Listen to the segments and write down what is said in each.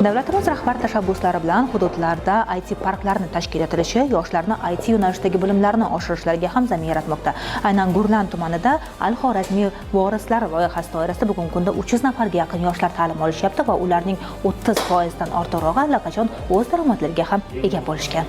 Davlatimiz rahbari tashabbuslari bilan hududlarda IT parklarni tashkil etilishi yoshlarni IT yo'nalishidagi bilimlarini oshirishlariga ham zamin yaratmoqda. Aynan Gurlan tumanida Al Xorazmiy vorislari loyihasi doirasida bugungi kunda 300 nafarga yaqin yoshlar ta'lim olishyapti va ularning 30% dan ortiqrog'i allaqachon o'z daromadlariga ham ega bo'lishgan.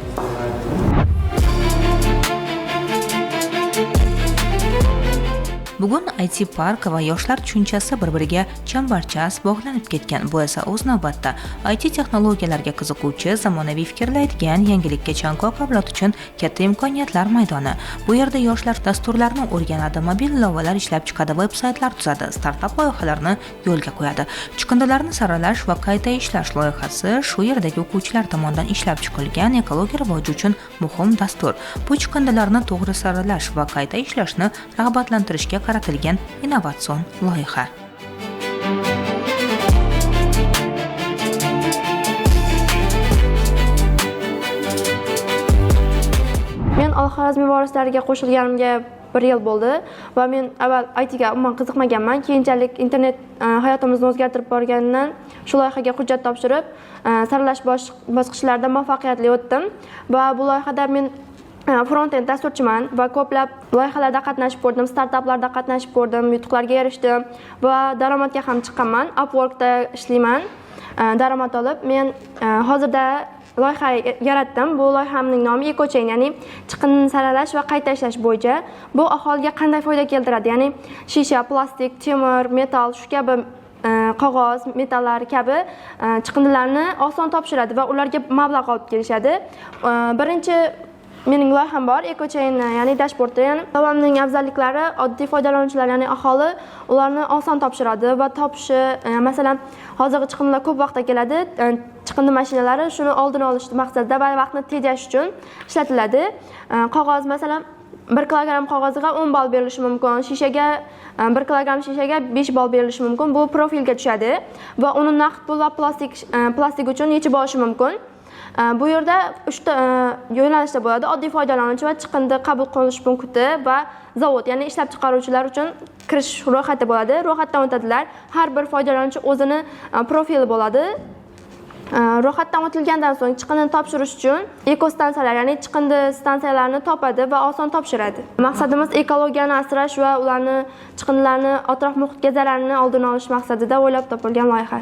Bugun IT park va yoshlar tushunchasi bir-biriga chambarchas bog'lanib ketgan. Bu esa o'z navbatda IT texnologiyalarga qiziquvchi, zamonaviy fikrlaydigan, yangilikka chanqoq avlod uchun katta imkoniyatlar maydoni. Bu yerda yoshlar dasturlarni o'rganadi, mobil ilovalar ishlab chiqadi, veb-saytlar tuzadi, startap loyihalarni yo'lga qo'yadi. Chiqindilarni saralash va qayta ishlash loyihasi shu yerdagi o'quvchilar tomonidan ishlab chiqilgan ekologiya rivoji uchun muhim dastur. Bu chiqindilarni to'g'ri saralash va qayta ishlashni rag'batlantirishga qaratilgan innovatsion loyiha. Men Al-Xorazmiy vorislariga qo'shilganimga 1 yil bo'ldi va men avval IT ga umuman qiziqmaganman. Keyinchalik internet hayotimizni o'zgartirib borganidan shu loyihaga hujjat topshirib, saralash bosqichlarida muvaffaqiyatli o'tdim va bu loyihada men front-end dasturchiman va ko'plab loyihalarda qatnashib ko'rdim, startaplarda qatnashib ko'rdim, yutuqlarga erishdim va daromadga ham chiqqanman. Upworkda ishlayman, daromad olib. Men hozirda loyiha yaratdim. Bu loyihamning nomi EcoChain, ya'ni chiqindini saralash va qayta ishlash bo'yicha. Bu aholiga qanday foyda keltiradi? Ya'ni shisha, plastik, temir, metal, shu kabi qog'oz, metallar kabi chiqindilarni oson topshiradi va ularga mablag' olib kelishadi. Birinchi mening loyiham bor, EcoChain, ya'ni dashboardda. Ya'ni ilovamning afzalliklari oddiy foydalanuvchilar, ya'ni aholi ularni oson topshiradi va topishi, masalan, hozirgi chiqindilar ko'p vaqtda keladi. Chiqindi mashinalari shuni oldini olish maqsadida va vaqtni tejash uchun ishlatiladi. Qog'oz, masalan, 1 kilogramm qog'ozga 10 ball berilishi mumkin, shishaga 1 kilogramm shishaga 5 ball berilishi mumkin. Bu profilga tushadi va uni naqd pul va plastik uchun yechib olishi mumkin. Bu yerda 3 ta yo'nalishda bo'ladi: oddiy foydalanuvchi va chiqindi qabul qilish punkti va zavod, ya'ni ishlab chiqaruvchilar uchun kirish ro'yxati bo'ladi. Ro'yxatdan o'tadilar. Har bir foydalanuvchi o'zini profili bo'ladi. Ro'yxatdan o'tilgandan so'ng chiqindini topshirish uchun ekostansiyalar, ya'ni chiqindi stansiyalarini topadi va oson topshiradi. Maqsadimiz ekologiyani asrash va ularni chiqindilarni atrof muhitga zararini oldini olish maqsadida o'ylab topilgan loyiha.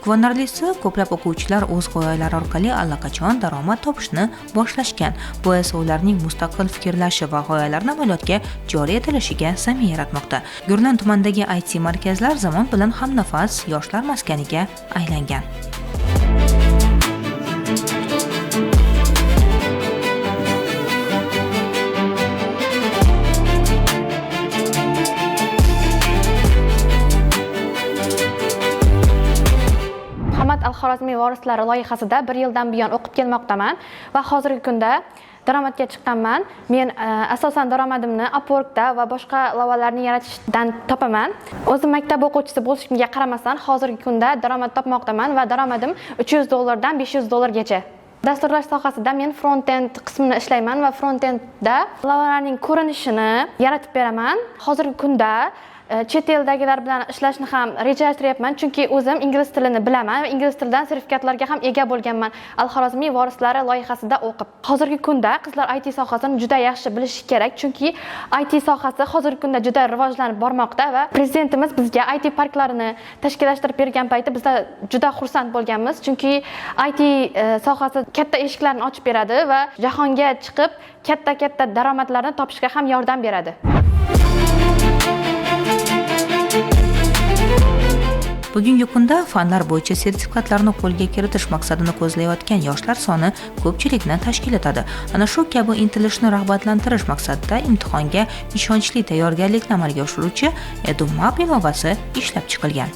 Quvonarlisi, ko'plab o'quvchilar o'z g'oyalari orqali allaqachon daromad topishni boshlashgan. Bu esa ularning mustaqil fikrlashi va g'oyalarini amaliyotga joriy etilishiga zamin yaratmoqda. Gurlan tumanidagi IT markazlar zamon bilan hamnafas yoshlar maskaniga aylangan. Al-Xorazmiy vorislari loyihasida 1 yildan buyon o'qib kelmoqdaman va hozirgi kunda daromadga chiqqanman. Men asosan daromadimni Upworkda va boshqa ilovalarni yaratishdan topaman. O'zim maktab o'quvchisi bo'lishimga qaramasdan hozirgi kunda daromad topmoqdaman va daromadim 300 dollardan 500 dollargacha. Dasturlash sohasida men front-end qismini ishlayman va front-endda ilovalarning ko'rinishini yaratib beraman. Hozirgi kunda chet eldagilar bilan ishlashni ham rejalashtiryapman, chunki o'zim ingliz tilini bilaman va ingliz tilidan sertifikatlarga ham ega bo'lganman Al-Xorazmiy vorislari loyihasida o'qib. Hozirgi kunda qizlar IT sohasini juda yaxshi bilishi kerak, chunki IT sohasi hozirgi kunda juda rivojlanib bormoqda va prezidentimiz bizga IT parklarini tashkillashtirib bergan payti bizlar juda xursand bo'lganmiz, chunki IT sohasi katta eshiklarni ochib beradi va jahonga chiqib katta-katta daromadlarni topishga ham yordam beradi. Bugungi kunda fanlar bo'yicha sertifikatlarni qo'lga kiritish maqsadini ko'zlayotgan yoshlar soni ko'pchilikni tashkil etadi. Ana shu kabi intilishni rag'batlantirish maqsadida imtihonga ishonchli tayyorgarlikni amalga oshiruvchi EduMap ilovasi ishlab chiqilgan.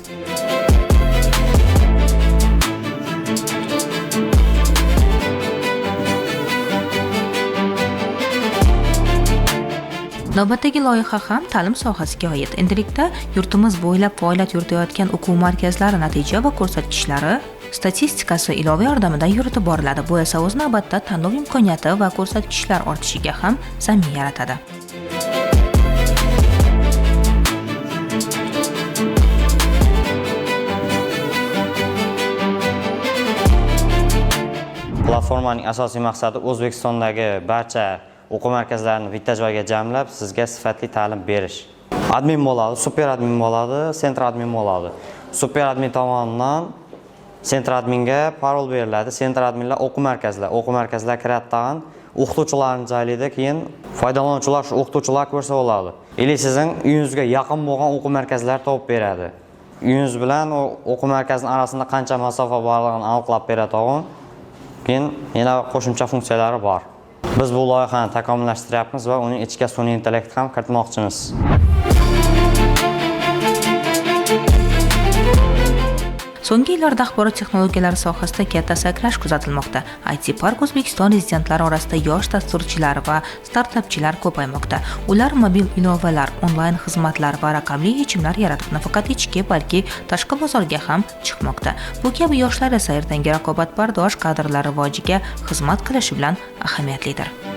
Navbatdagi loyiha ham ta'lim sohasiga oid. Endilikda yurtimiz bo'ylab faoliyat yuritayotgan o'quv markazlari natija va ko'rsatkichlari statistikasi ilova yordamida yuritib boriladi. Bu esa o'z navbatida tanlov imkoniyati va ko'rsatkichlar ortishiga ham zamin yaratadi. Platformaning asosiy maqsadi O'zbekistondagi barcha o'quv markazlarini bitta joyga jamlab, sizga sifatli ta'lim berish. Admin bo'ladi, super admin bo'ladi, center admin bo'ladi. Super admin tomonidan center adminga parol beriladi. Center adminlar o'quv markazlar kiradi tag'in, o'qituvchilarni joylaydi, keyin foydalanuvchilar shu o'qituvchilar ko'rsa bo'ladi. Или sizning uyingizga yaqin bo'lgan o'quv markazlari topib beradi. Uyingiz bilan u o'quv markazining orasida qancha masofa borligini aniqlab beradi tag'in. Keyin yana qo'shimcha funksiyalari bor. Biz bu loyihani takomillashtiryapmiz va uning ichiga sun'iy intellekt ham kiritmoqchimiz. So'nggi yillarda axborot texnologiyalari sohasida katta sakrash kuzatilmoqda. IT Park O'zbekiston rezidentlari orasida yosh dasturchilar va startapchilar ko'paymoqda. Ular mobil ilovalar, onlayn xizmatlar va raqamli yechimlar yaratib, nafaqat ichki, balki tashqi bozorga ham chiqmoqda. Bu kabi yoshlar esa ertangi raqobatbardosh kadrlar rivojiga xizmat qilishi bilan ahamiyatlidir.